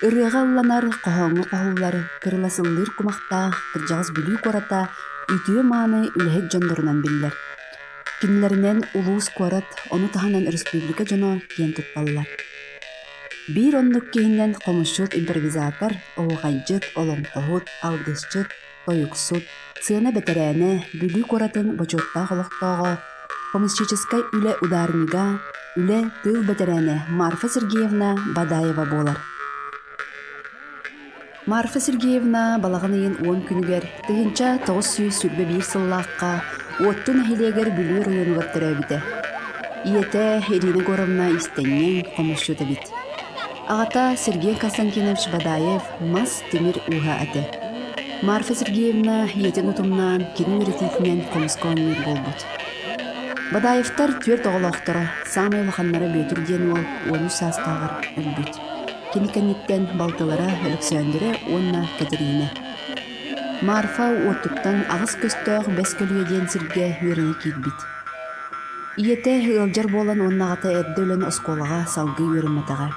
Ырыаҕа ылланар, хоһооҥҥо хоһуллар, кырыласыллыыр кумахтаах кырдьаҕас Бүлүү куората үтүө-мааны үлэһит дьоннорунан биллэр. Кинилэринэн улуус куорат, ону таһынан өрөспүүбүлүкэ дьоно киэн тутталлар. Биир оннук киһинэн хомусчут-импровизатор, оһуохайдьыт, олоҥхоһут, алгысчыт, тойуксут, сыана бэтэрээнэ, Бүлүү куоратын бочуоттаах олохтооҕо, коммунистическай үлэ ударнига, үлэ, тыыл бэтэрээнэ Марфа Сергеевна Бадаева буолар. Марфа Сергеевна балаҕан ыйын уон күнүгэр 1921 сыллаахха Уотту нэһилиэгэр Бүлүү оройуонугар төрөөбүтэ. Ийэтэ Ирина Егоровна иистэнньэҥ, хомусчут эбит. Аҕата Сергей Константинович Бадаев мас, тимир ууһа этэ. Марфа Сергеевна ийэтин утумнаан кини үөрэтиитинэн хомуска оонньуур буолбут. Бадаевтар түөрт оҕолоохторо, саамай улаханнара Бүөтүр диэн уол 13 саастааҕар өлбүт. Кини кэнниттэн балтылара Өлөксөөндүрэ уонна Кэтириинэ. Марфа уоттуттан аҕыс көстөөх Бэс Көлүйэ диэн сиргэ үөрэнэ киирбит. Ийэтэ ыалдьар буолан уонна аҕата эрдэ өлөн оскуолаҕа салгыы үөрэммэтэҕэ.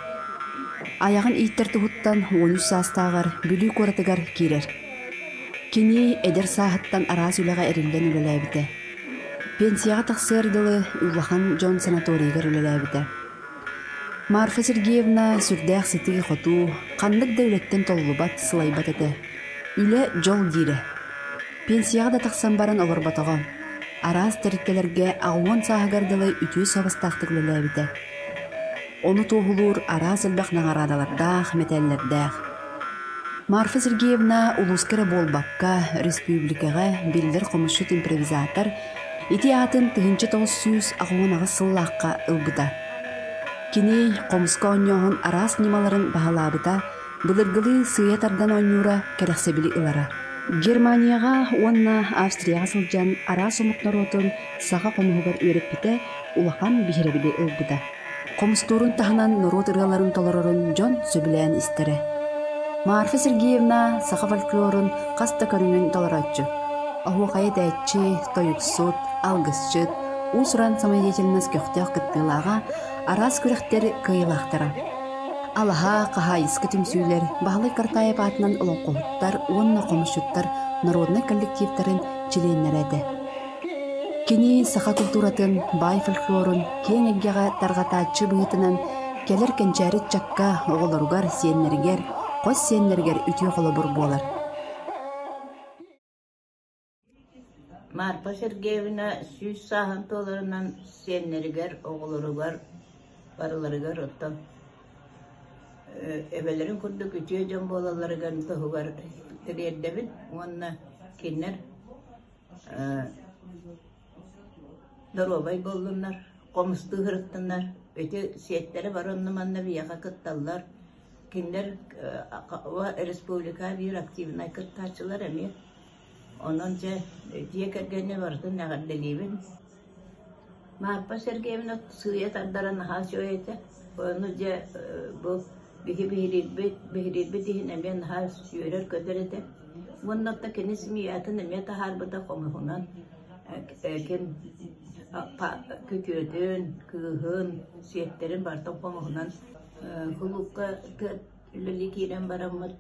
Айаҕын ииттэр туһуттан 13 саастааҕар Бүлүү куоратыгар киирэр. Кини эдэр сааһыттан араас үлэҕэ эриллэн үлэлээбитэ. Пенсияҕа тахсыар дылы улахан дьон санаторийыгар үлэлээбитэ. Марфа Сергеевна сүрдээх сытыы-хотуу, ханнык да үлэттэн толлубат, сылайбат этэ. Үлэ дьол диирэ. Пенсияҕа да тахсан баран олорботоҕо. Араас тэрилтэлэргэ 80 сааһыгар дылы үтүө суобастаахтык үлэлээбитэ. Ону туоһулуур араас элбэх наҕараадалардаах, мэтээллэрдээх. Марфа Сергеевна улууска эрэ буолбакка, республикаҕа биллэр хомусчут-импровизатор ити аатын 1998 сыллаахха ылбыта. Кини хомуска оонньооһун араас ньымаларын баһылаабыта, былыргылыы сыыйа тардан оонньуура кэрэхсэбили ылара. Германияҕа уонна Австрияҕа сылдьан араас омук норуотун саха хомуһугар үөрэппитэ улахан биһирэбили ылбыта. Хомустуурун таһынан норуот ырыаларын толорорун дьон сөбүлээн истэрэ. Марфа Сергеевна саха фольклорун хас да көрүҥүн толорооччу. Оһуохайы этээччи, тойуксут, алгысчыт, уус-уран самодеятельность көхтөөх кыттыылааҕа, араас күрэхтэр кыайыылаахтара. Алаһа, хаһаайыска түмсүүлэр, Баһылай Картаев аатынан олоҥхоһуттар уонна хомусчуттар народнай коллективтарын чилиэннэрэ этэ. Кини саха култууратын, баай фольклорун киэҥ эйгэҕэ тарҕатааччы быһыытынан кэлэр кэнчээри ыччакка, оҕолоругар, сиэннэригэр, хос сиэннэригэр үтүө холобур буолар. Марфа Сергеевна 100 сааһын туоларынан сиэннэригэр, оҕолоругар барыларыгар оттон эбэлэрин курдук үтүө дьон буолалларыгар туһугар тириэрдэбин уонна кинилэр Доруобай буоллуннар, хомустуу сырыттыннар, ити сиэттэрэ бары онно-манна биһиэхэ кытталлар. Кинилэр республика биир активнай кыттааччылар эмиэ. Онон дьэ дьиэ кэргэни барытын эҕэрдэлиибин. Марфа Сергеевна сыыйа тардара наһаа үчүгэй этэ. Ону дьэ бу биһи биһириирбит, биһириирбит иһин эмиэ наһаа үөрэр-көтөр этэ. Уонна оттон кини семьятын эмиэ таһаарбыта хомуһунан ким күтүөтүн, кыыһын, сиэттэрин барытын хомуһунан кулуупка үлэлии киирэн бараммыт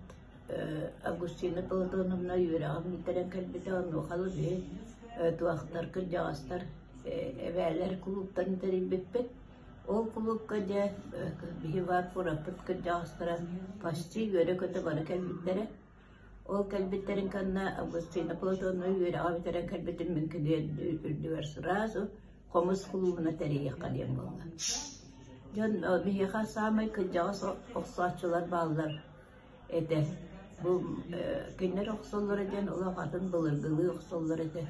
Августина Платоновна үөрэҕин бүтэрэн кэлбитэ, онуоха биһи туохтар кырдьаҕастар эбээлэр кулууптарын тэрийбиппит. Ол кулуупка дьэ биһи баар куораппыт кырдьаҕастара почти үөрэ-көтө бары кэлбиттэрэ. Ол кэлбиттэрин кэннэ Августина Платоновна үөрэҕэ бүтэрэн кэлбитин мин кини үрдүгэр сразу хомус кулуубуна тэрийиэххэ диэн буолла. Дьон биһиэхэ саамай кырдьаҕас охсооччулар бааллар этэ. Бу кинилэр охсоллоро диэн олох атын былыргылыы охсоллор этэ.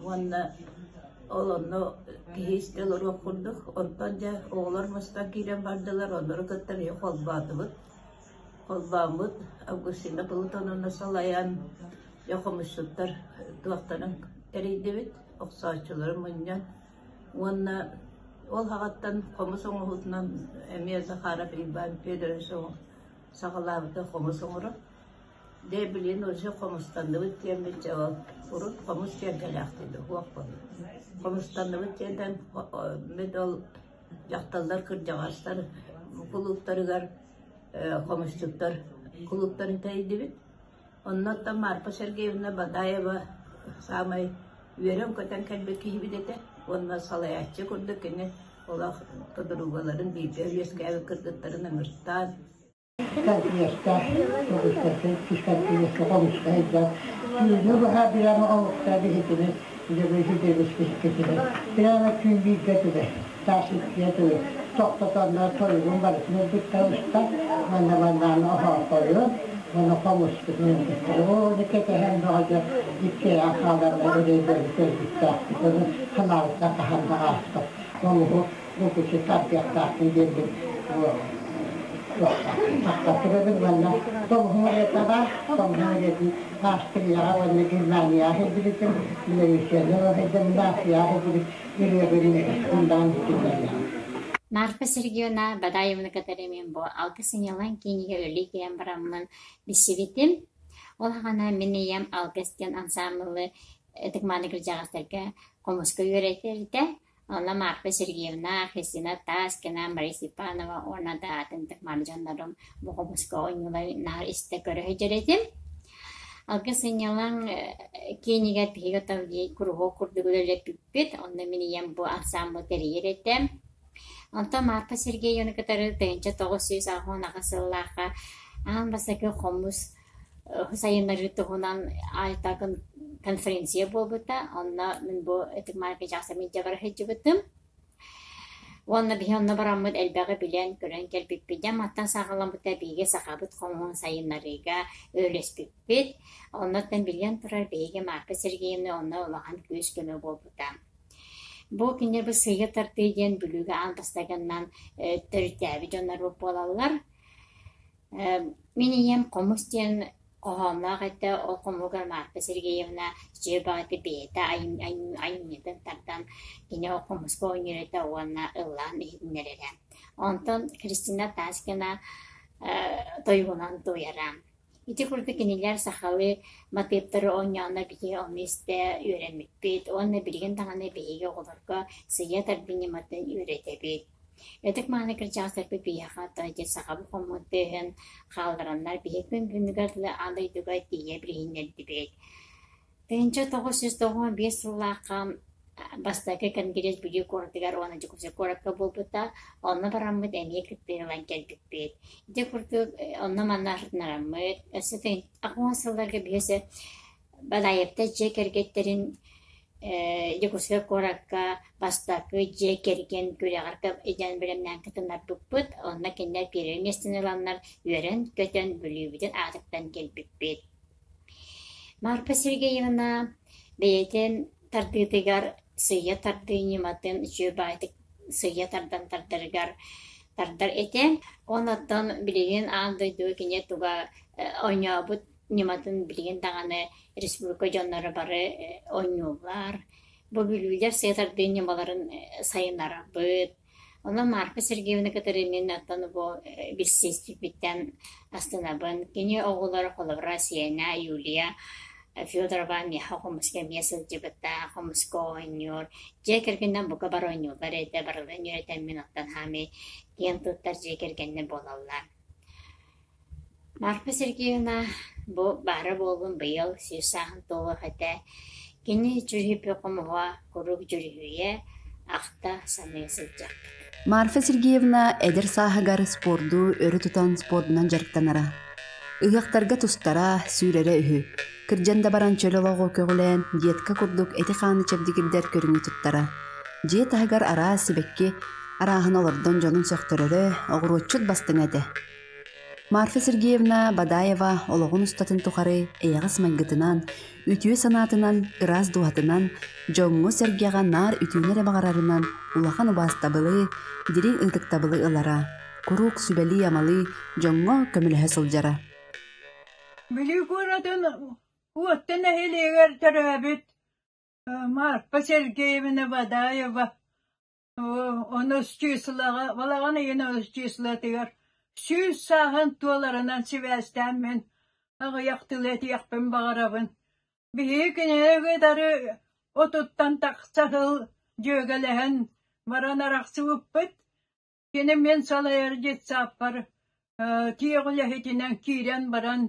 Уонна ол онно киһи истэ олоруох курдук. Онтон дьэ оҕолор мустан киирэн бардылар, оннору кытта биһи холбоотубут. Холбооммут Августина Платоновна салайан, дьэ хомусчуттар туохтарын тэрийдибит, охсооччулары мунньан уонна ол саҕаттан хомус оҥоһуутунан эмиэ Захаров Иван Федорович саҕалаабыта хомус оҥоро. Дьэ билигин уже хомустанныбыт диэммит дьэ ол урут хомус диэн кэлээхтиир суох буолла. Хомустанныбыт диэнтэн мин ол дьахталлар кырдьаҕастар кулууптарыгар Хомусчуттар кулууптарын тэрийдибит. Оннуттан Марфа Сергеевна Бадаева саамай үөрэн-көтөн кэлбит киһибит этэ уонна салайааччы курдук кини олох подругаларын бииргэ үөскээбит кыргыттарын ыҥыртаан Кэнтиэскэ, үгүстэргэ хомуска сылдьан, түүнү быһа прямо оһохто биһикини дьөбү прямо түүн бииргэ түбэ, таас иккигэ түбэ, тохтотоннор тойугун барытын ылбыттар устан, манна маннааны оһоохойун, уонна хомуспутун ылбыттар. Ону кэтэһэн бөҕөтө иккиэйэх хааланнар эрэйдэри көрбүттээхпит, ону санаабыттан хаһан да ааспат. Хомуһу булгуччу тардыахтаахпын диэммин Тахсыбытын уонна тоҕуһун тоҕуһун Австрияҕа уонна Германияҕа сылдьыбытым, Белоруссияны сылдьабын, Австрияҕа сылдьыбыт ырыабын ыллаан иһитиннэрдим. Марфа Сергеевна Бадаевна кытары мин бу Алгыс сынньалаҥ киинигэр үлэлии кэлэн бараммын билсибитим. Ол аҕана мин ийэм Алгыс диэн ансаамбылы ытык-мааны кырдьаҕастарга хомуска үөрэтэрдэ. Онно Марфа Сергеевна, Христина Таскина, Мария Степанова уонна да атын ытык-мааны дьоннорум бу хомуска оонньуулары наар истэ көрө сылдьар этим. Алгыс сынньалаҥ киинигэр биһиги оттон куруһуок курдук үлэлэппиппит. Онно мин ийэм бу ансаамбыл тэрийэр этэ. Онтон Марфа Сергеевна кытары 1998 сыллаахха аан бастакы хомус сайыннарыы туһунан айтакын конференция буолбута. Онно мин бу ытык Марфа илдьэ бара сылдьыбытым. Уонна биһи онно бараммыт элбэҕи билэн-көрөн кэлбиппит. Дьэ мантан саҕаламмыта биһиги сахабыт хомуһун сайыннарыыга үлэлэспиппит. Оннуттан биллэн турар биһиги Марфа Сергеевна онно улахан күүс-көмө буолбута. Бу кинилэр бу сыыйа тардыы диэн Бүлүүгэ аан бастакыннан төрүттээбит дьоннорбут буолаллар. Мин ийэм хомус диэн хоһоонноох этэ, ол хомуһугар Марфа Сергеевна үчүгэй баҕайытык бэйэтэ айымньытын тардан кини ол хомуска оонньуур этэ уонна ыллаан иһитиннэрэрэ. Онтон Христина Таскина тойугунан туойара. Ити курдук кинилэр сахалыы матыыптары оонньооннор биһиги ону истэ үөрэммиппит уонна билигин даҕаны биһиги оҕолорго сыыйа тардыы ньыматын үөрэтэбит. Ытык-мааны кырдьаҕастарбыт биһиэхэ оттон ити сахабыт хомуһун тыаһын хааллараннар биһиги күн бүгүнүгэр дылы аан дойдуга тиийэ билиһиннэрдибит. 1995 сыллаахха бастакы конгресс Бүлүү куоратыгар уонна Дьокуускай куоракка буолбута. Онно бараммыт эмиэ кыттыы ылан кэлбиппит. Ити курдук онно-манна арытынараммыт, өссө аҕыс сылларга биһиэхэ Бадаевтар дьиэ кэргэттэрин Дьокуускай куоракка бастакы дьиэ кэргэн күрэҕэр идэн бэлэмнээн кытыннарбыппыт. Онно кинилэр первый миэстэни ыланнар үөрэн-көтөн Бүлүүбүтүн аатыттан кэлбиппит. Марфа Сергеевна бэйэтин тардыытыгар сыыйа тардыы ньыматын үчүгэй баҕайытык сыыйа тардан тардарыгар тардар этэ. Онон билигин аан дойдуга кини туга оонньообут ньыматын билигин даҕаны республика дьонноро бары оонньууллар. Бу бүлүүлэр сыа тардыы ньымаларын сайыннарабыт. Онон Марфа Сергеевна кытары мин оттон бу билсиспиппиттэн астынабын. Кини оҕолоро холобура Сиэнэ, Юлия Федорова миэхэ хомуска эмиэ сылдьыбыта, хомуска оонньуур. Дьиэ кэргэнинэн бука бары оонньууллар этэ, барыларын үөрэтэн мин оттон хаамыы киэн туттар дьиэ кэргэннэр буолаллар. Марфа Сергеевна бу баара буоллун быйыл 100 сааһын туолуох этэ. Кини дьүрүһүйбүт хомуһа куруук дьүрүһүйэ, ахта саныы сылдьыахпыт. Марфа Сергеевна эдэр сааһыгар спорду өрө тутан спордунан дьарыктанара. Ыһыахтарга тустара, сүүрэрэ үһү. Кырдьан да баран чөл олоҕу көҕүлээн, детка курдук эти-хааны чэбдигирдэр көрүҥү туттара. Дьиэ таһыгар араас сибэкки арааһын олордон дьонун сөхтөрөрө, оҕуруотчут бастыҥа этэ. Марфа Сергеевна Бадаева олоҕун устатын тухары эйэҕэс майгытынан, үтүө санаатынан, ыраас дууһатынан, дьоҥҥо-сэргэҕэ наар үтүөнү эрэ баҕарарынан улахан убаастабылы, дириҥ ытыктабылы ылара, куруук сүбэлии-амалыы, дьоҥҥо көмөлөһө сылдьара. Бүлүү куоратын Уотта нэһилиэгэр төрөөбүт Марфа Сергеевна Бадаева Онус числоҕа, балаҕан ыйын онус числотыгар 100 сааһын туоларынан сибээстээн мин аҕыйах тылы этиэхпин баҕарабын. Биһиги кинини кытары отуттан тахса сыл дьүөгэлэһэн баран арахсыбыппыт. Кини мин салайар детсадпар. Тиэх үлэһитинэн киирэн баран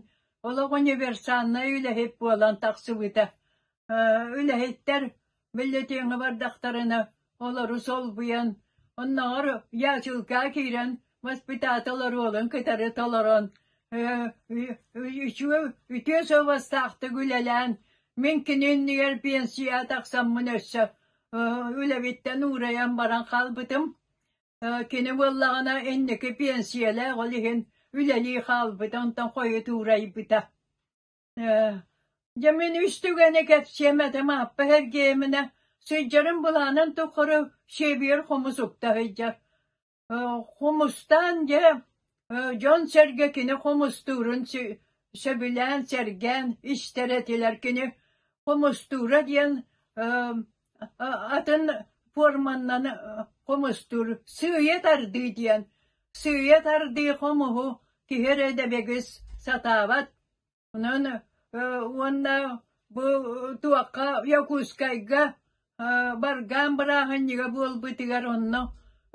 олох универсальнай үлэһит буолан тахсыбыта. Үлэһиттэр бюллетеҥҥэ бардахтарына олору солбуйан, оннооҕор ячилка киирэн воспитатель оруолун кытары толорон үчүгэй үтүө суобастаахтык үлэлээн мин кини иннигэр пенсияҕа тахсаммын өссө үлэбиттэн уурайан баран хаалбытым. Кини буоллаҕына инники пенсиялээх ол иһин үлэлии хаалбыта, онтон хойут уурайбыта. Дьэ мин үс түгэни кэпсиэм этэ Мааппа Сергеевна сылдьарын былаанын тухары сиэбигэр хомус укта сылдьар. Хомустаан дьэ дьон-сэргэ кини хомустуурун сөбүлээн, сэргээн истэр этилэр. Кини хомустуура диэн атын форманнан хомустуур сыыйа тардыы диэн. Сыыйа тардыы хомуһу киһи эрэ дэбигис сатаабат. Онон уонна бу туохха Якутскайга баргаан бырааһынньыга буолбутугар онно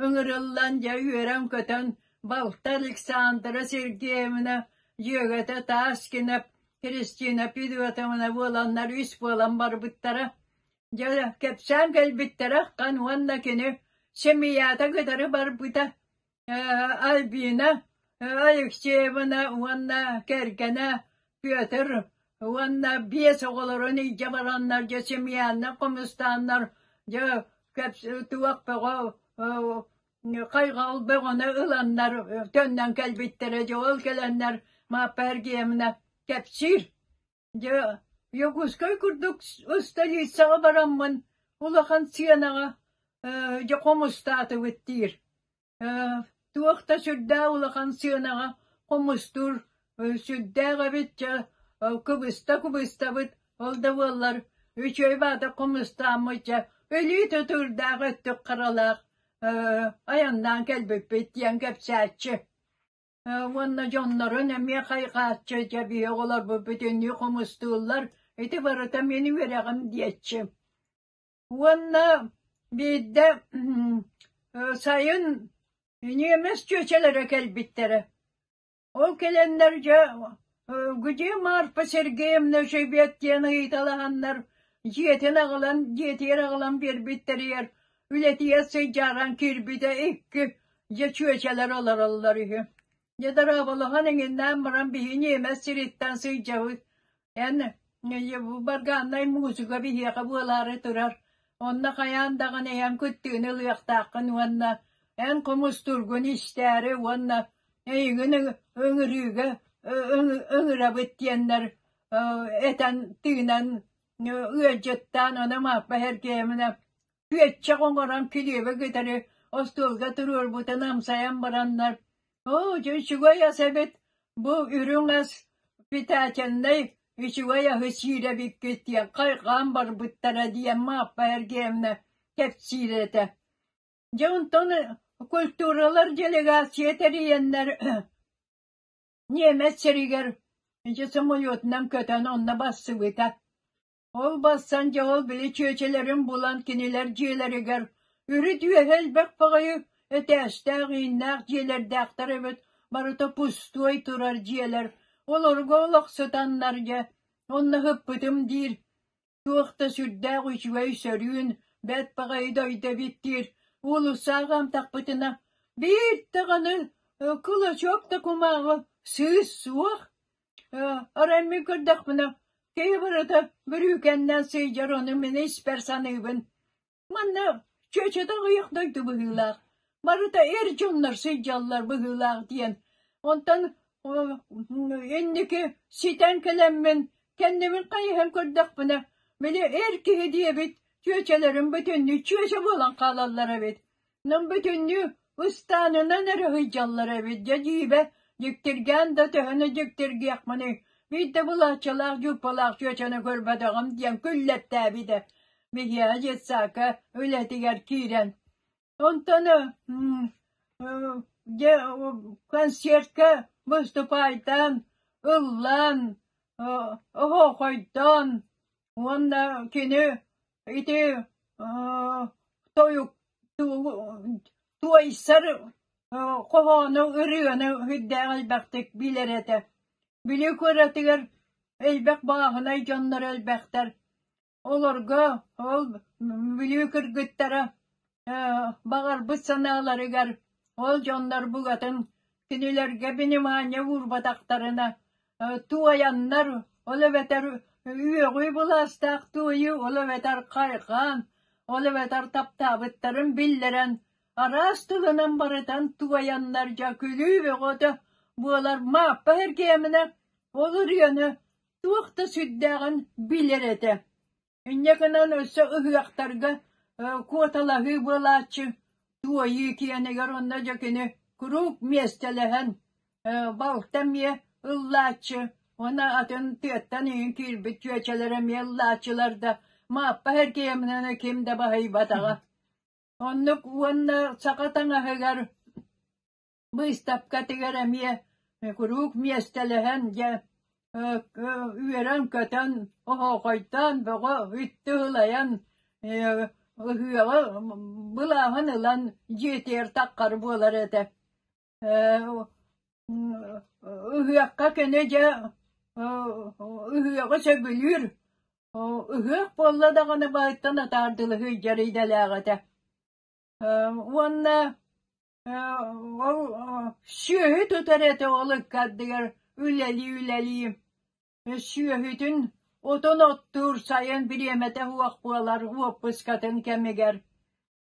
ыҥырыллан дьэ үөрэн-көтөн балта Александра Сергеевна дьүөгэтэ Таскина Кристина Федотовна буоланнар үс буолан барбыттара. Дьэ кэпсээн кэлбиттэрэ аххан уонна кини семьята кытары барбыта. Альбина Алексеевна уонна кэргэнэ Петр уонна биэс оҕолорун илдьэ бараннар дьэ семьяннар хомустааннар дьэ туох бөҕө хайҕал бөҕөнү ыланнар төннөн кэлбиттэрэ дьэ ол кэлэннэр Мааппа Сергеевна кэпсиир Дьэ, Якутскай курдук столицаҕа бараммын улахан сыанаҕа дьэ хомустаатыбыт диир. Туох да сүрдээх улахан сыанаҕа хомустуур сүрдээх эбит дьэ кыбыста-кыбыстабыт ол да буоллар үчүгэй баата хомустааммыт дьэ өлүү тутуурдаах өттүк харалаах айаннаан кэлбиппит диэн кэпсээччи. Уонна дьоннорун эмиэ хайҕааччы дьэ биһи оҕолорбут бүтүннүү хомустууллар, ити барыта мин үөрэҕим диэччи. Уонна биирдэ сайын ньиэмэс чүөчэлэрэ кэлбиттэрэ. Ол кэлэннэр дьэ где Марфа Сергеевна живет диэн ыйыталаһаннар дьиэтин аҕалан дьиэтигэр аҕалан биэрбиттэригэр үлэтигэр сыдьааран киирбитэ икки Дьэ чүөчэлэр олороллор үһү. Дьэ дорооболоһон эҥиннээн баран биһи ньиэмэс сириттэн сылдьабыт. Эн баргааннай музыка биһиэхэ буолаары турар. Онно хайаан даҕаны эн кыттыыны ылыахтааххын уонна эн хомустуургун истээри уонна эйигин ыҥырыыга ыҥырабыт диэннэр этэн тыынан ыалдьыттаан ону Мааппа Сергеевна Күөччэх оҥорон килиэби кытары остуолга туруорбутун амсайан бараннар, «Оо, дьэ үчүгэй ас эбит, бу үрүҥ ас питательнай үчүгэй аһы сиир эбиккит» диэн хайҕаан барбыттара диэн Мааппа Сергеевна кэпсиир этэ. Дьэ онтон культуралар делегация тэрийэннэр ньиэмэс сиригэр ити самолетунан көтөн онно барсыбыта. Ол барсан дьэ ол били чүөчэлэрин булан кинилэр дьиэлэригэр үрүт үөһэ элбэх баҕайы этээстээх ииннээх дьиэлэрдээхтэр эбит, барыта пустуой турар дьиэлэр, олорго олохсутаннар дьэ онно ыһыппытым диир, туох да сүрдээх үчүгэй сөрүүн, бэрт баҕайы дойду эбит диир, уулуссаҕа амтахпытына биир даҕаны кулачок да кумааҕы сыыс суох. Арай мин көрдөхпүнэ, киһи барыта бүрүүкэннэн сылдьар, ону мин испэр саныыбын. Манна чүөчэтэ аҕыйах дойду быһыылаах, барыта эр дьоннор сылдьаллар быһыылаах диэн. Онтон инники ситэн кэлэммин, кэннибин хайыһан көрдөхпүнэ, били эр киһи диэбит чүөчэлэрим бүтүннүү чүөчэ буолан хаалаллар эбит. Нам бүтүннүү ыстаанынан эрэ сылдьаллар эбит, дьэ дьиибэ, дьиктиргээн да төһөнү дьиктиргиэхпиний, биирдэ былааччалаах дьууппалаах чүөчэни көрбөтөҕүм диэн күллэртээбитэ. Биһиэхэ детсадка үлэтигэр киирэн. Онтон дьэ концертка выступайтаан, ыллаан, оһоохойдоон уонна кини ити тойук туойсар Хоһоону, ырыаны сүрдээх элбэхтик билэр этэ. Бүлүү куоратыгар элбэх бааһынай дьоннор элбэхтэр. Олорго ол Бүлүү кыргыттара баҕарбыт санааларыгар ол дьоннор букатын кинилэргэ внимание уурбатахтарына туойаннар, ол эбэтэр үөҕүү былаастаах туойуу, ол эбэтэр хайҕаан, ол эбэтэр таптаабыттарын биллэрэн араас тылынан барытан туойаннар дьэ күлүү бөҕөтө буолар. Мааппа Сергеевна ол ырыаны туох да сүрдээҕин билэр этэ. Инньэ гынан өссө ыһыахтарга куоталаһыы буолааччы туойыы киэнигэр уонна дьэ кини куруук миэстэлэһэн балта эмиэ ыллааччы уонна атын тыаттан иһин киирбит чүөчэлэр эмиэ ыллааччылар да Мааппа Сергеевнаны ким да баһыйбатаҕа. Оннук уонна саха таҥаһыгар быыстапкатыгар эмиэ куруук миэстэлэһэн дьэ үөрэн-көтөн, оһоохойтоон бөҕө үттү ылайан ыһыаҕы былааһын ылан дьиэтигэр таххар буолар этэ. Ыһыахха кини дьэ ыһыаҕы сөбүлүүр, ыһыах буолла даҕаны баһыттан атаардылаһыы дьарыйдалаах этэ. Уонна ол сүөһү тутар этэ ол ыккардыгар үлэлии-үлэлии сүөһүтүн отун оттуур сайын бириэмэтэ суох буолар уоппускатын кэмигэр.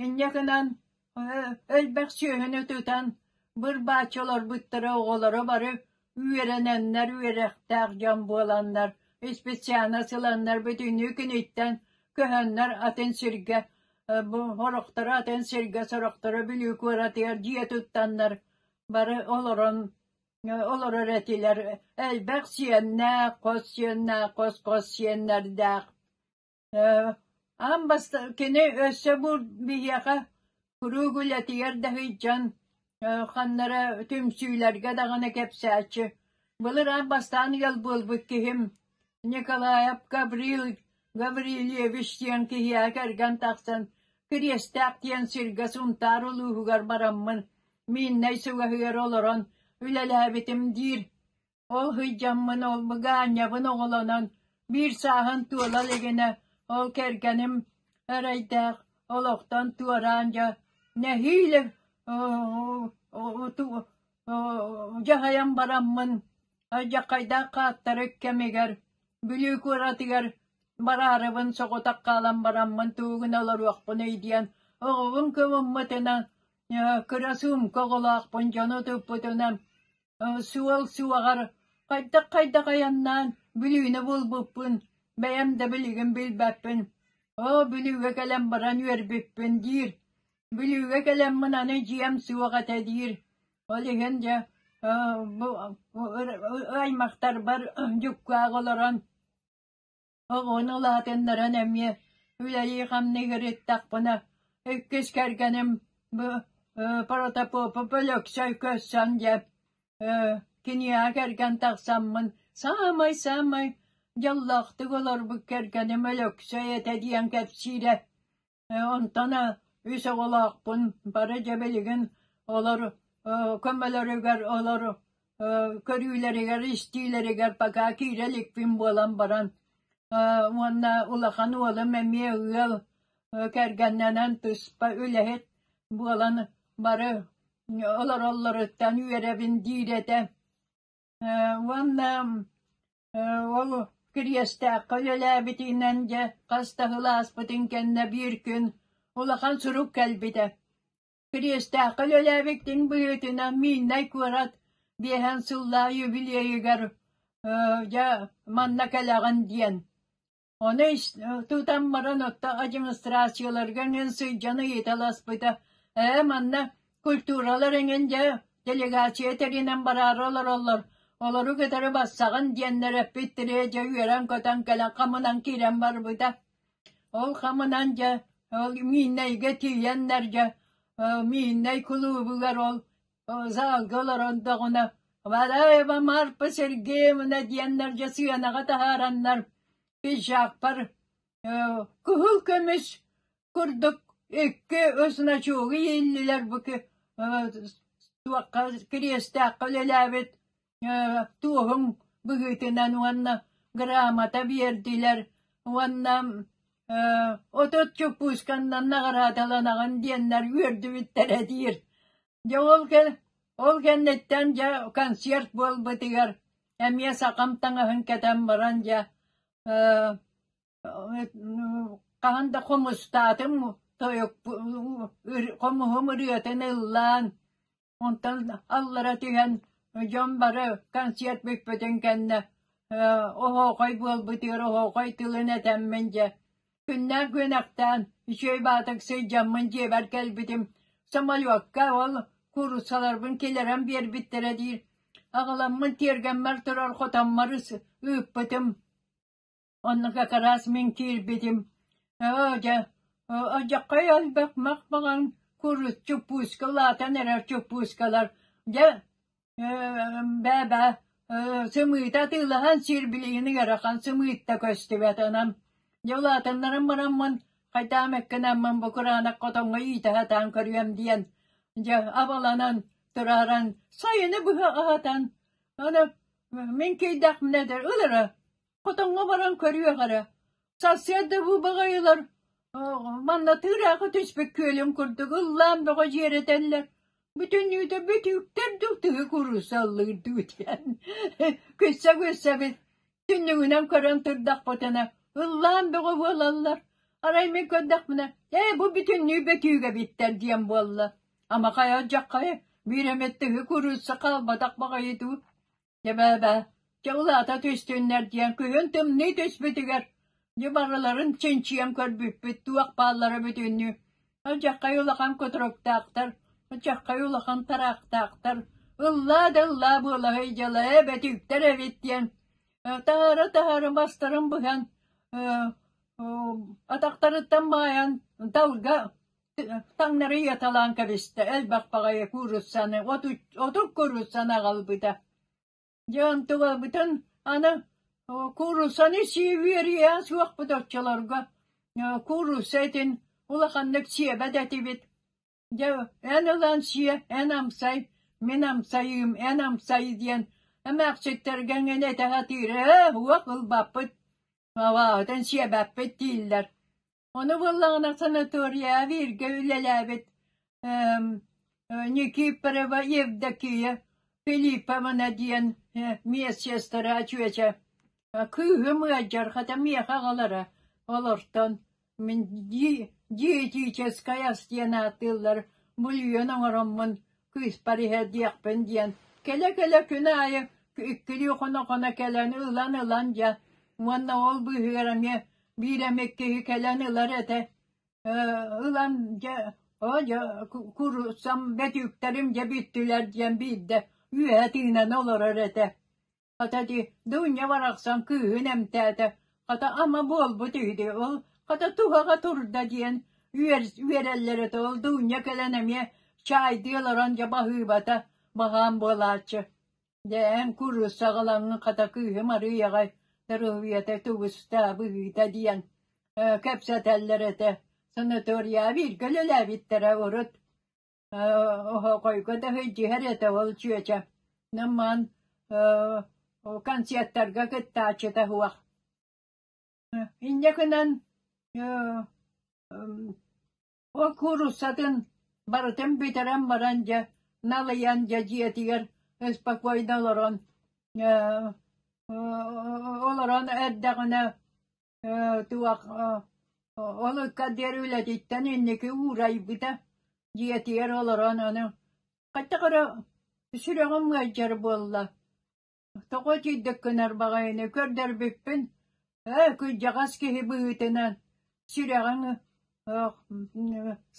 Инньэ гынан элбэх сүөһүнү тутан быр-бааччы олорбуттара оҕолоро бары үөрэнэннэр, үөрэхтээх дьон буоланнар, специальность ыланнар бүтүннүү киниттэн көһөннөр атын сиргэ бу сорохторо атын сиргэ, сорохторо Бүлүү куоратыгар дьиэ туттаннар бары олорон олорор этилэр. Элбэх сиэннээх, хос сиэннээх, хос-хос сиэннэрдээх. Аан бастаан кини өссө бу биһиэхэ куруук үлэтигэр да сылдьан ханна эрэ түмсүүлэргэ даҕаны кэпсээччи. Былыр аан бастаан ыал буолбут киһим Николаев Гаврил Гаврильевич диэн киһиэхэ кэргэн тахсан Кириэстээх диэн сиргэ Сунтаар улууһугар бараммын Мииннэй сыҕаһыгар олорон үлэлээбитим диир. Ол сылдьаммын ол Гаанньабын оҕолонон биир сааһын туола илигинэ ол кэргэним эрэйдээх олохтон туораан дьэ нэһиилэ дьаһайан бараммын алдьархайдаах хааттарык кэмигэр Бүлүү куоратыгар бараарыбын соҕотох хаалан бараммын тугу гына олоруохпунуй диэн оҕобун кыбыммытынан кыра суумка оҕолоохпун дьону туппутунан Суол суоҕар хайдах-хайдах айаннаан Бүлүүнү булбуппун бэйэм да билигин билбэппин. Оо, Бүлүүгэ кэлэн баран үөрбүппүн диир. Бүлүүгэ кэлэммин аны дьиэм суох этэ диир. Ол иһин дьэ бу аймахтарбар дьуккаах олорон оҕону улаатыннаран эмиэ үлэлии-хамныы сырыттахпына иккис кэргэним бу Протопопов Өлөксөй көрсөн дьэ киниэхэ кэргэн тахсаммын саамай-саамай дьоллоохтук олорбут кэргэним Өлөксөй этэ диэн кэпсиирэ. Онтон үс оҕолоохпун, бары дьэ билигин олор көмөлөрүгэр, олор көрүүлэригэр, истиилэригэр пока киирэ иликпин буолан баран уонна улахан уолум эмиэ ыал кэргэннэнэн туспа үлэһит буолан бары олороллоруттан үөрэбин диир этэ. Уонна ол Кириэстээххэ үлэлээбитинэн дьэ хас да сыл ааспытын кэннэ биир күн улахан сурук кэлбитэ. Кириэстээххэ үлэлээбиттин быһыытынан Мииннэй куорат биэһэн сыллаах юбилейыгар дьэ манна кэлэҕин диэн. Ону тутан баран отто администрацияларга эҥин сылдьан ыйыталаспыта. Ээ, манна культуралар эҥин дьэ делегация тэринэн бараары олороллор, олору кытары бассаҕын диэннэр эппиттэрэ дьэ үөрэн-көтөн кэлэн хамынан киирэн барбыта. Ол хамынан дьэ ол Мииннэйгэ тиийэннэр дьэ Мииннэй кулуубугар ол залга олорон Вараева Марфа Сергеевна диэннэр дьэ сыанаҕа таһаараннар пиджакпар кыһыл көмүс курдук икки значогу ииллилэр бу Туохха Кириэстээххэ үлэлээбит туоһум быһыытынан уонна грамота биэрдилэр уонна 30 чоппуусканнан наҕараадаланаҕын диэннэр үөрдүбүттэрэ диир. Дьэ ол ол кэнниттэн дьэ концерт буолбутугар эмиэ сахам таҥаһын кэтэн баран дьэ хаһан да хомустаатым хомуһум ырыатын ыллаан онтон аллара түһэн дьон бары концерт бүппүтүн кэннэ оһоохой буолбутугар оһоохой тылын этэммин дьэ күннээх күөнэхтээн үчүгэй баатык сылдьаммын дьиэбэр кэлбитим самолёкка ол кууруссаларбын киллэрэн биэрбиттэрэ диир аҕаламмын тиэргэммэр турар хотоммор ыыппытым. Онно как раз мин киирбитим. Оо дьэ, алдьархай элбэх мах маҥан курус чуппууска улаатан эрэр чуппуускалар. Дьэ, бээ-бээ, сымыыта атыылаһан сиир билигин ыарахан сымыыт да көстүбэт онон. Дьэ улаатыннаран бараммын, хайдаам эккинэммин бу кураанах хотоҥҥо иитэ сатаан көрүөм диэн, дьэ абаланан турааран сайыны быһа аһатан, аны мин киирдэхпинэ да ыл эрэ Хотоҥҥо баран көрүөх эрэ, сарсыарда бу баҕайылар манна тыыраахы түспүт күөлүм курдук ыллаан бөҕө дьиэрэтэллэр, бүтүннүүтэ бүтүүктэр дуу тыһы куруусаллыыр дуу диэн күссе-күссэбит түннүгүнэн көрөн турдахпытына ыллаан бөҕө буолаллар. Арай мин көрдөхпүнэ, ээ бу бүтүннүү бөтүүк эбиттэр диэн буолла. Ама хайа дьаххайа биир эмит тыһы куруусса хаалбатах баҕайы дуу. Дьэ бээ-бээ, дьэ улаата түстүннэр диэн күһүн тымныы түспүтүгэр дьэ барыларын чинчийэн көрбүппүт туох бааллара бүтүннүү алдьархай улахан кутуруктаахтар, алдьархай улахан тараахтаахтар, ыллаа да ыллаа буолаһый дьыала ээ бөтүүктэр эбит диэн таһаара-таһаара бастарын быһан атахтарыттан маайан далга таҥнары ыйаталаан кэбистэ, элбэх баҕайы кууруссаны, 30 кууруссаны аҕалбыта. Дьэ онтугабытын аны кууруссаны сии үөрүйэҕэ суохпут оччолорго. Куурусса этин улаханнык сиэбэт этибит. Дьэ эн ылан сиэ, эн амсай, мин амсайыым, эн амсай диэн эмээхситтэргэ эҥин этэ сатыыр, ээ уох ылбаппыт, абааһытын сиэбэппит дииллэр. Ону буоллаҕына санаторияҕа бииргэ үлэлээбит Никифорова Евдокия Филипповна диэн медсестра чүөчэ кыыһым ыалдьар, хата миэхэ аҕалара олортон мин диетическай ас диэн ааттыыллар бульон оҥороммун кыыспар иһэрдиэхпин диэн кэлэ-кэлэ күн аайы иккилии хоно-хоно кэлэн ылан-ылан дьэ уонна ол быыһыгар эмиэ биир эмэ киһи кэлэн ылар этэ ылан дьэ оо дьэ куруссам бөтүүктэрим дьэ бүттүлэр диэн биирдэ үөһэ тыынан олорор этэ хата ди Дуня барахсан кыыһын эмтээтэ хата ама буолбут үһү дии ол хата туһаҕа турда диэн үөрэллэр этэ ол Дуня кэлэн эмиэ чаайдыы олорон дьэ баһыыбата баһаам буолааччы. Дьэ эн куруусса аҕалаҥҥын хата кыыһым арыый аҕай доруобуйата тубуста быһыыта диэн кэпсэтэллэр этэ. Санаторияҕа бииргэ үлэлээбиттэрэ урут оһоҕойго да сылдьыһар этэ ол чүөчэ. Наммаан концерттарга кыттааччыта суох. Инньэ гынан Ол кууруссатын барытын бүтэрэн баран дьэ налыйан дьэ дьиэтигэр спокойно олорон олорон эрдэҕинэ туох ол ыкка диэри үлэтиттэн инники уурайбыта дьиэтигэр олорон ону хайдах эрэ сүрэҕим ыалдьар буолла. Тоҕо итийдик гынар баҕайыны көрдөрбүппүн, ээ, кырдьаҕас киһи быһыытынан сүрэҕиҥ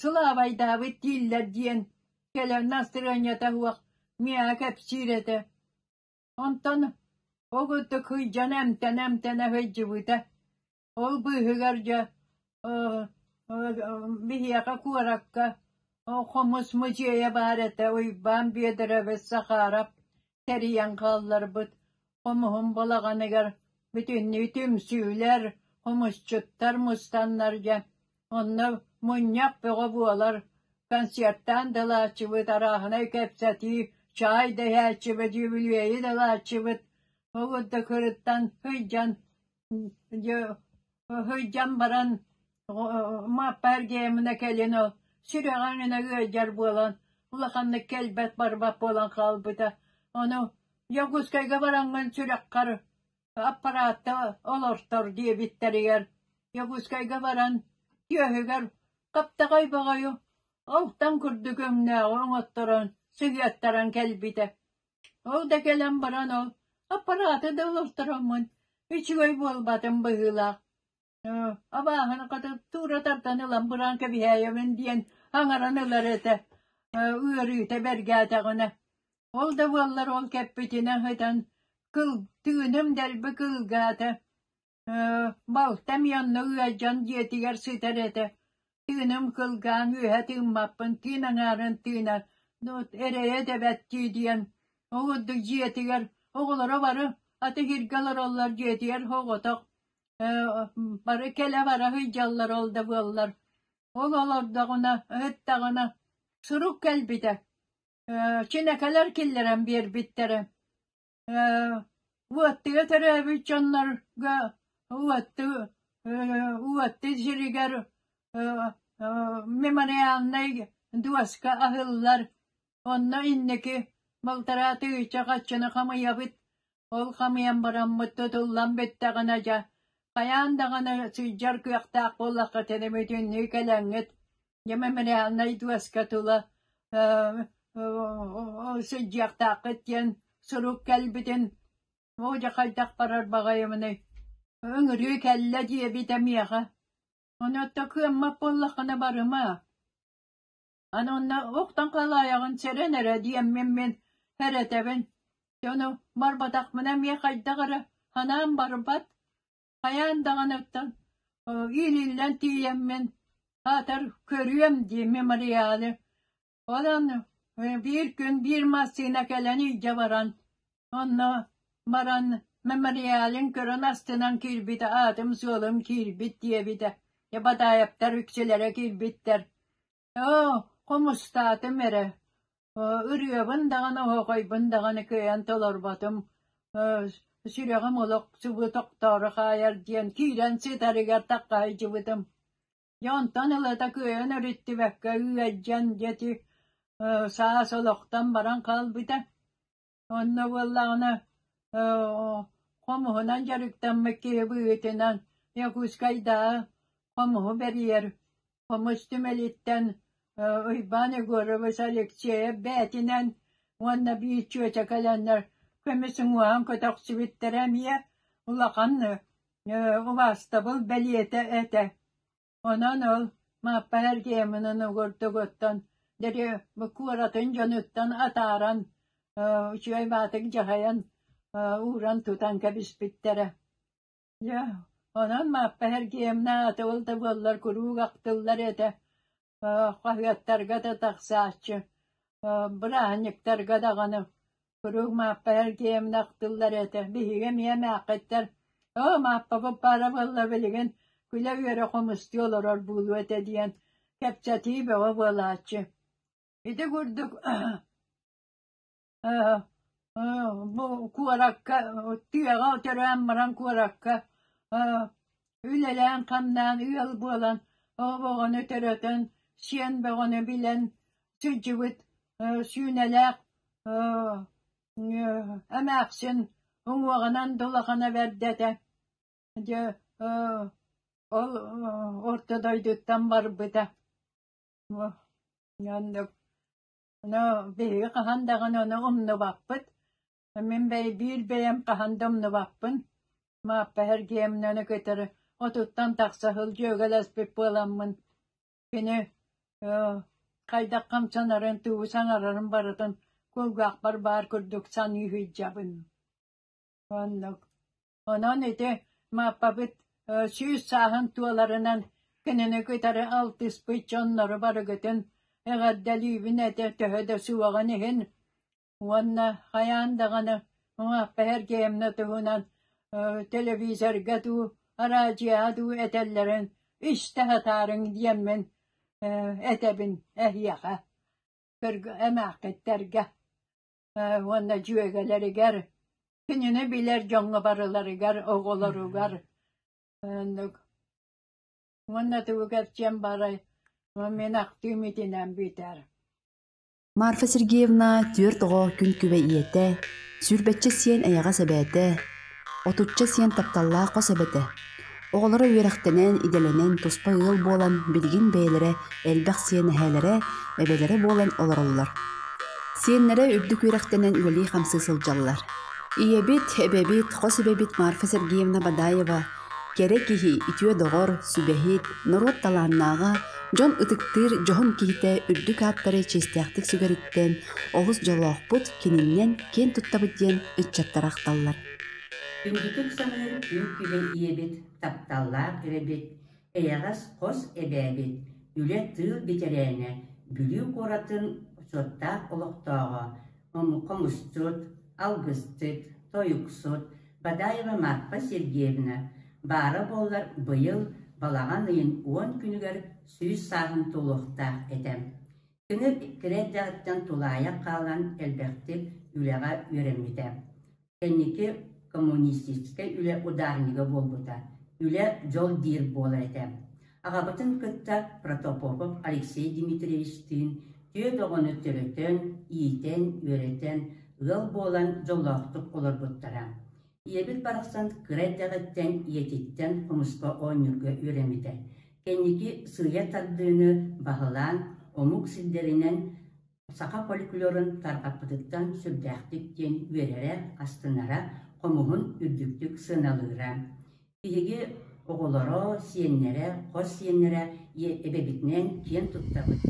сылаабайдаабыт дииллэр диэн кэлэн настырыанньата суох миэхэ кэпсиир этэ. Онтон ол курдук сылдьан эмтэнэ-эмтэнэ сылдьыбыта. Ол быыһыгар дьэ биһиэхэ куоракка хомус музейа баар этэ Уйбаан Бүөдэрэбис Сахаров тэрийэн хаалларбыт хомуһун балаҕаныгар бүтүннүү түмсүүлэр, хомусчуттар мустаннар дьэ онно мунньах бөҕө буолар. Концертаан да ылааччыбыт, арааһынай кэпсэтии, чаай да иһээччибит, үбүлүөйү да ылааччыбыт. Ол да кырыттан сылдьан дьэ сылдьан баран Мааппа эргиэминэ кэлин ол сүрэҕэ эминэ ыалдьар буолан улаханнык кэлбэт барбат буолан хаалбыта. Ону Дьокуускайга бараҥҥын сүрэххэр аппараатта олортор диэбиттэригэр Дьокуускайга баран түөһүгэр хаптаҕай баҕайы алтан курдук өҥнөөҕү оҥотторон сыһыаттаран кэлбитэ. Ол да кэлэн баран ол аппарааты да олортороммун үчүгэй буолбатым быһыылаах. Абааһыны хата туура тардан ылан быраан кэбиһээйэбин диэн аҥаран ылар этэ, ыарыыта бэргээтэҕинэ. Ол да буоллар ол кэппитинэн сытан кыл тыыным дэлби кылгаата. Балтам онно ыалдьан дьиэтигэр сытар этэ. Тыыным кылгаан үөһэ тыыммаппын, тыын аҥаарын тыынар, эрэйэ дэбэт дии диэн ол курдук дьиэтигэр оҕолоро бары аты сиргэ олороллор дьиэтигэр соҕотох бары кэлэ-бара сылдьаллар ол да буоллар. Ол олордоҕуна, ыһыттаҕына сурук кэлбитэ. Чинэкэлэр киллэрэн биэрбиттэрэ. Уоттуга төрөөбүт дьоннорго Уотту Уотту сиригэр мемориальнай дуоска аһыллар. Онно инники балтараа тыһыынча хаччыны хамыйабыт. Ол хамыйан бараммыт тутуллан бүттэҕинэ дьэ, хайаан даҕаны сылдьар кыахтаах буоллаххытына бүтүннүү кэлэҥҥит дьэ мемориальнай дуоска тула сылдьыахтааххыт диэн сурук кэлбитин оо дьэ хайдах барар баҕайыбыный ыҥырыы кэллэ диэбитэ миэхэ. Ону оттон кыаммат буоллаххына барыма. Аны онно охтон халаайаҕын сэрэн эрэ диэммин мин сэрэтэбин. Дьону барбатахпына эмиэ хайдах эрэ санаам барбат. Хайаан даҕаныттан иилиллэн тиийэммин аатар көрүөм дии мемориалы. Онон биир күн биир массыына кэлэн илдьэ баран, онно баран мемориалын көрөн астынан киирбитэ, аатым-суолум киирбит диэбитэ. Бадаайаптар үксүлэрэ киирбиттэр. Оо, хомустаатым эрэ, ырыабын даҕаны, оһоҕойбун даҕаны кыайан толорботум, сүрэҕим олох субу тохтоору хаайар диэн киирэн сытарыгар таккаайдьыбытым. Дьэ онтон ылата кыайан өрүттүбэккэ ыалдьан дьэ ити саас олохтон баран хаалбыта. Онно буоллаҕына хомуһунан дьарыктаммыт киһи быһыытынан Якутскайдааҕы хомуһу бэрийэр хомус түмэлиттэн Уйбаан Егорович Алексеев бэйэтинэн уонна биир чүөчэ кэлэннэр көмүс уҥуоҕун көтөхсүбүттэрэ эмиэ улахан убаастабыл бэлиэтэ этэ. Онон ол Мааппа Сергеевнаны угурдугуттан диэри куоратын дьонуттан атааран үчүгэй баатык дьаһайан ууран тутан кэбиспиттэрэ. Дьэ, онон Мааппа Сергеевна аата ол да буоллар куруук ахтыллар этэ, хаһыаттарга да тахсааччы, бырааһынньыктарга даҕаны куруук Мааппа Сергеевна ахтыллар этэ. Биһиги эмиэ эмээххиттэр «Оо, Мааппабыт баара буолла билигин күлэ-үөрэ хомустуу олорор буолуо этэ» диэн кэпсэтии бөҕө буолааччы. Ити курдук бу куоракка тыаҕа төрөөн баран куоракка үлэлээн-хамнаан ыал буолан оҕону төрөтөн, сиэн бөҕөнү билэн сылдьыбыт сүүнэлээх эмээхсин уҥуоҕунан да улахана бэрдэ этэ. Дьэ ол орто дойдуттан барбыта. Оннук Но биһиги хаһан даҕаны ону умнубаппыт. Мин биир бэйэм хаһан да умнубаппын. Мааппа Сергеевнаны кытары отуттан тахса сыл дьүөгэлэспит буоламмын, кини хайдах хамсанарын, тугу саҥарарын барытын кулгаахпар баар курдук саныы сылдьабын. Оннук. Онон ити Мааппабыт 100 сааһын туоларынан кинини кытары алтыспыт дьоннору барыгытын эҕэрдэлиибин этэ төһө да суоҕун иһин уонна хайаан даҕаны Мааппа Сергеевна туһунан телевизорга дуу, араадьыйаҕа дуу этэллэрин истэ сатаарыҥ диэммин. Этэбин эһиэхэ, эмээххиттэргэ уонна дьүөгэлэригэр, кинини билэр дьоҥҥо барыларыгар, оҕолоругар оннук. Уонна тугу кэпсиэм баарай, мин ахтыым итинэн бүтэр. Марфа Сергеевна түөрт оҕо күн күбэй ийэтэ, сүүрбэччэ сиэн эйэҕэс эбээтэ, отучча сиэн тапталлаах хос эбэтэ. Оҕолоро үөрэхтэнэн, идэлэнэн, туспа ыал буолан, билигин бэйэлэрэ элбэх сиэн эһээлэрэ, эбэлэрэ буолан олороллор. Сиэннэрэ үрдүк үөрэхтэнэн үлэлии-хамсыы сылдьаллар. Ийэбит, эбэбит, хос эбэбит Марфа Сергеевна Бадаева кэрэ киһи, үтүө доҕор, сүбэһит, норуот талааннааҕа, дьон ытыктыыр дьоһун киһитэ үрдүк ааттары чиэстээхтик сүгэриттэн олус дьоллоохпут, кининэн киэн туттабыт диэн ыччаттара ахталлар. Күндүтүк саныыр күн күбэй ийэбит, тапталлаах эбэбит, эйэҕэс хос эбээбит, үлэ тыыл бэтэрээнэ, Бүлүү куоратын суоттаах олохтооҕо, хомусчут, алгысчыт, тойуксут Бадаева Марфа Сергеевна баара буоллар быйыл балаҕан ыйын уон күнүгэр сүүс сааһын туолуохтаах этэ. Кини кыра эрдэҕиттэн тулаайах хаалан элбэхтик үлэҕэ үөрэммитэ. Кэнники коммунистическай үлэ ударнига буолбута, үлэ дьол диир буолар этэ. Аҕабытын кытта Протопопов Алексей Дмитриевичтыын түөрт оҕону төрөтөн, иитэн, үөрэтэн, ыал буолан дьоллоохтук олорбуттара. Ийэбит барахсан кыра эрдэҕиттэн ийэтиттэн хомуска оонньуурга үөрэммитэ. Кэнники сыыйа тардыыны баһылаан, омук сирдэринэн саха фольклорун тарҕаппытыттан сүрдээхтик диэн үөрэрэ, астынара, хомуһун үрдүктүк сыаналыыра. Биһиги оҕолоро, сиэннэрэ, хос сиэннэрэ эбэбитинэн киэн туттабыт.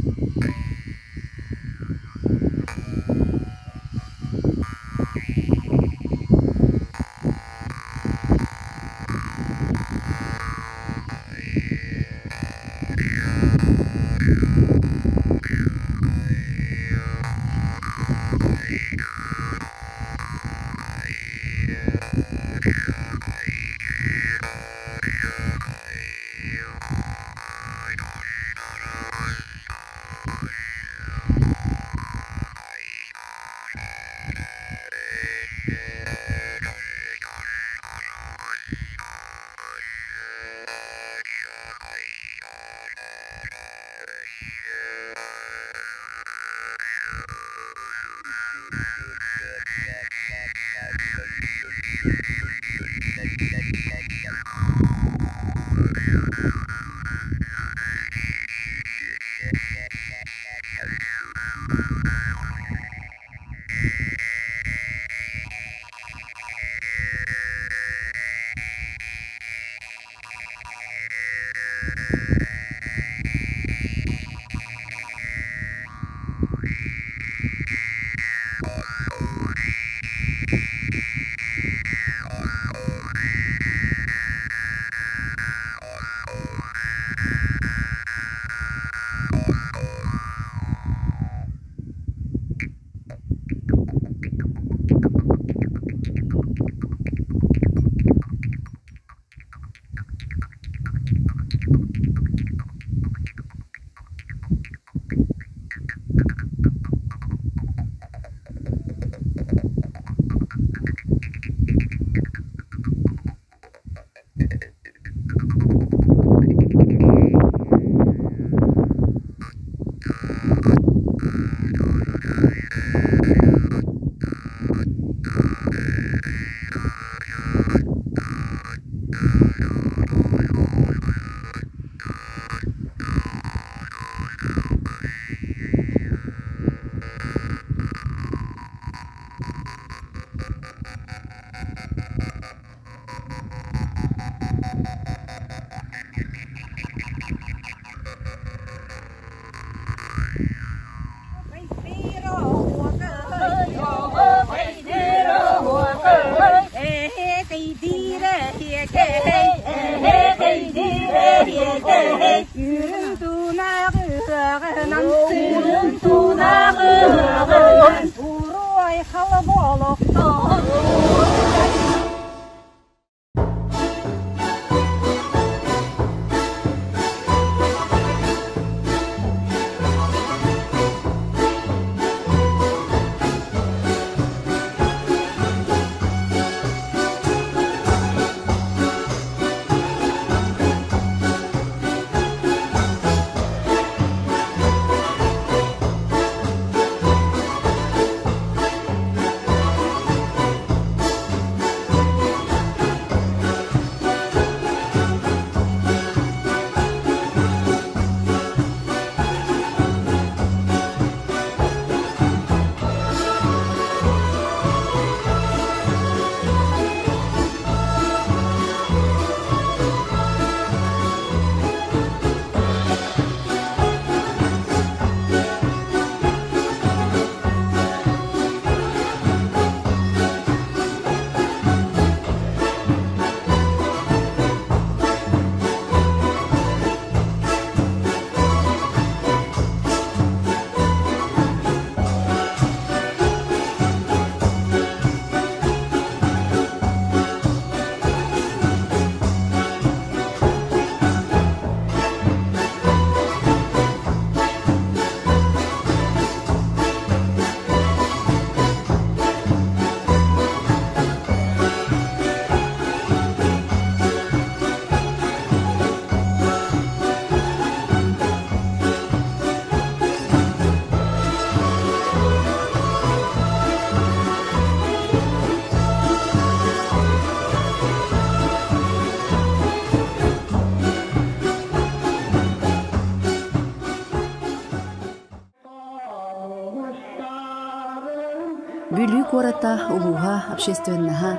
Бүлүү куората улууһа общественноһа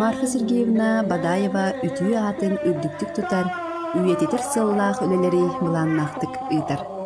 Марфа Сергеевна Бадаева үтүө аатын үрдүктүк тутар, үйэтитэр сыаллаах үлэлэри былааннаахтык ыытар.